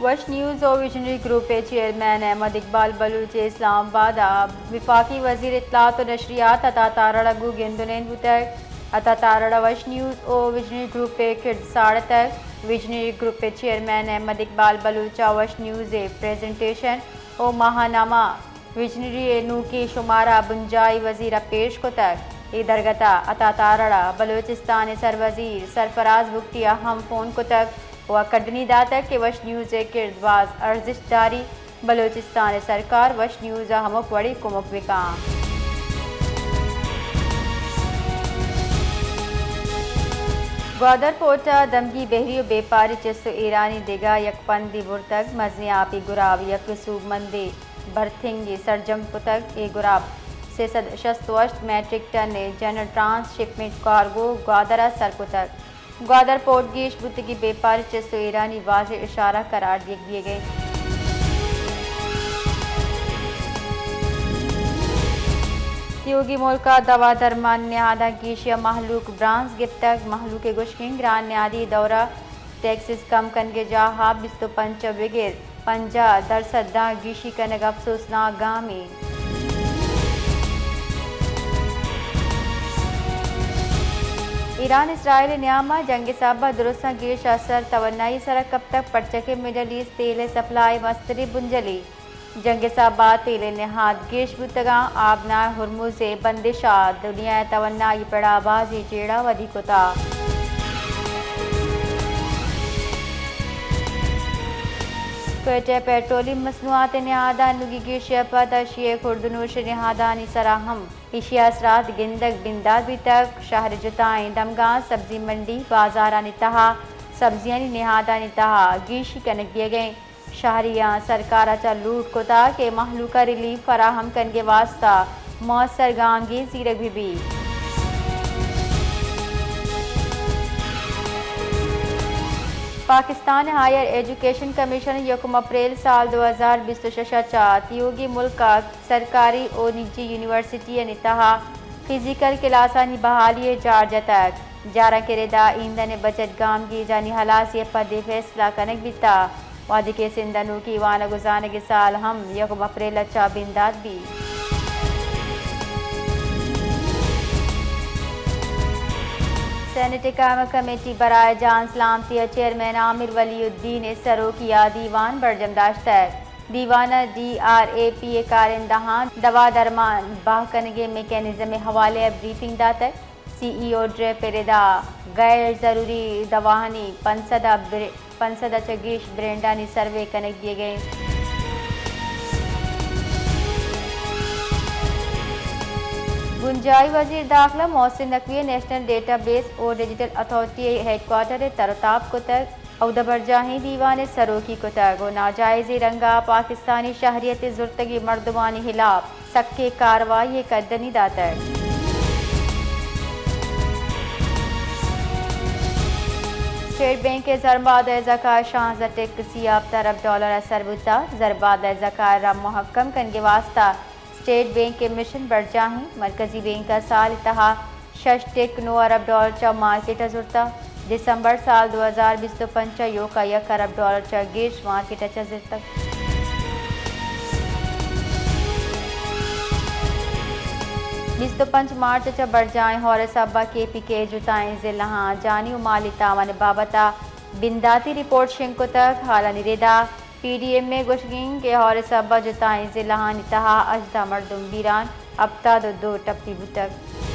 وش نیوز ءُ visionary group ءِ چیئرمین احمد اقبال بلوچ ءِ اسلام آباد ءَ وفاقی وزیر اطلاعات ءُ نشریات عطا تارڑ ءَ گوں گند ءُ نند بوتگ۔ عطا تارڑ ءَ وش نیوز ءُ ویژنری گروپ ءِ کرد ساڑتگ۔ ویژنری گروپ ءِ چیئرمین احمد اقبال بلوچ ءَ وش نیوز ءِ پریزنٹیشن ءُ ماہنامہ، ویژنری ءِ نوکیں شمارہ بنجاہی وزیر ءَ پیش کتگ۔ اے درگت ءَ عطا تارڑ ءَ بلوچستان ءِ سروزیر سرفراز بگٹی ءَ ہم فون کتگ ءُ کڈنی داتگ کہ وش نیوز ءِ کرد باز ارزشت داری، بلوچستان ءِ سرکار وش نیوز ءَ ہمک وڑیں کمک بہ کن۔ گوادر پورٹ ءَ دمگی بحری ءُ بیپاری چست ءُ ایرانی دگہ یک پندے برتگ، مزنیں آپی گراب یک سوبمندیں برتھنگے سرجم کتگ۔ اے گراب سئے سد شست ءُ ہشت میٹرک ٹن ءِ general transshipment cargo Gwadar ءَ سر کتگ۔ گوادر پورٹ گیش بوتگی بیپاری چست ءُ ایرانی واضح اشارہ قرار دیگ بیگ ءَ انت۔ تیوگی ملک ءَ دوا درمان نہاداں گیشی ءَ مہلوک برانز گپتگ۔ مہلوک ءِ گوشگ انت گران نہادی دور ءَ ٹیکسز کم کنگ ءِ جاہ ءَ بیست ءُ پنچ ءَ بگر پنجاہ درسد داں گیشی کنگ افسوسناک گامے۔ ایران اسرائیل ءِ نیام ءَ جنگ ءِ سبب ءَ درستاں گیش اثر توانائی ءِ سر ءَ کپتگ، پرچا کہ مڈل ایسٹ تیل ءِ سپلائی ءِ مستریں بنجلے۔ جنگ ءِ سبب ءَ تیل ءِ نہاد گیش بوتگ اَنت۔ آبناہ ہرمز ءِ بندش ءَ دنیا ءِ توانائی ءِ پڑ ءَ بازیں جیڑہ ودی کتگ۔ کوئٹہ ءِ پیٹرولیم مصنوعات ءِ نہاد ءَ انوگی گیشی ءَ پد ایشی ءِ خوردونوش ءِ نہادانی سر ءَ ہم ایشی ءِ اثرات گندگ بندات بیتگ۔ شہر ءِ جتائیں دمگاں سبزی منڈی، بازارانی تہا سبزیانی نہادانی تہا گیشی کنگ بیگ ءَ انت۔ شہریاں سرکار ءَ چہ لوٹ کتگ کہ مہلوک ءَ ریلیف فراہم کنگ ءِ واستہ مؤثر گامگیج زیرگ بہ بیت۔ پاکستان ءِ ہائیر ایجوکیشن کمیشن یکم اپریل سال دو ہزار بیست ءُ شش ءَ چہ تیوگی ملک ءَ سرکاری ءُ نجی یونیورسٹیانی تہا فزیکل کلاسانی بحالی ءِ جار جتگ۔ جاراں کہ ردا ایندھن ءِ بجٹ گامگیجانی ہلاسی ءَ پد اے فیصلہ کنگ بیتگ، وہدے کہ سندھ ءِ نوکی وانگ ءُ زانگ ءِ سال ہم یکم اپریل ءَ چہ بندات بیت۔ سینیٹ ءِ قائمہ کمیٹی برائے جان سلامتی ءِ چیئرمین عامر ولی الدین ءِ سروکی ءَ دیوان برجم داشتگ۔ دیوان ءَ ڈی آر اے پی ءِ کارندہاں دوا درمان بہا کنگ ءِ میکانزم ءِ حوالہ ءَ بریفنگ داتگ۔ سی ای او ڈریپ ءِ ردا غیر ضروری دواہانی پنچ سد ءَ بر-، پنچ سد ءَ چہ گیش برانڈانی سروے کنگ بیگ ءَ انت۔ بنجاہی وزیر داخلہ محسن نقوی ءَ نیشنل ڈیٹا بیس ءُ ڈیجیٹل اتھارٹی ءِ ہیڈکوارٹر ءَ تر ءُ تاب کتگ۔ اود ءَ برجاہیں دیوان ءِ سروکی کتگ ءُ ناجائزیں رنگ ءَ پاکستانی شہریت ءِ زرتگیں مردمانی ہلاپ سکیں کاروائی ءِ کڈنی داتگ۔ اسٹیٹ بینک ءِ زرمبادہ ءِ زکات شانزدہ ٹک سی ہپت ارب ڈالر ءَ سر بوتگ۔ زرمبادہ ءِ زکات ءِ را مہکم کنگ ءِ واستہ اسٹیٹ بینک ءِ مشن برجاہیں۔ مرکزی بینک ءَ سال ءِ تہا شش ٹک نو ارب ڈالر چہ مارکیٹ ءَ زرتگ۔ دسمبر سال دو ہزار بیست ءُ پنچ ءَ ایوک ءَ یک ارب ڈالر چہ گیش مارکیٹ ءَ چہ زرتگ۔ بیست ءُ پنچ مارچ ءَ چہ برجاہیں ہور ءِ سبب ءَ کے پی کے ءِ جتائیں ضلعاں جانی ءُ مالی تاوان ءِ بابت ءَ بنداتی رپورٹ شنگ کتگ۔ ہالانی ردا پی ڈی ایم ءِ گوشگ انت کہ ہور ءِ سبب ءَ جتائیں ضلعانی تہا ہژدہ مردم بیران، ہپتاد ءُ دو ٹپی بوتگ۔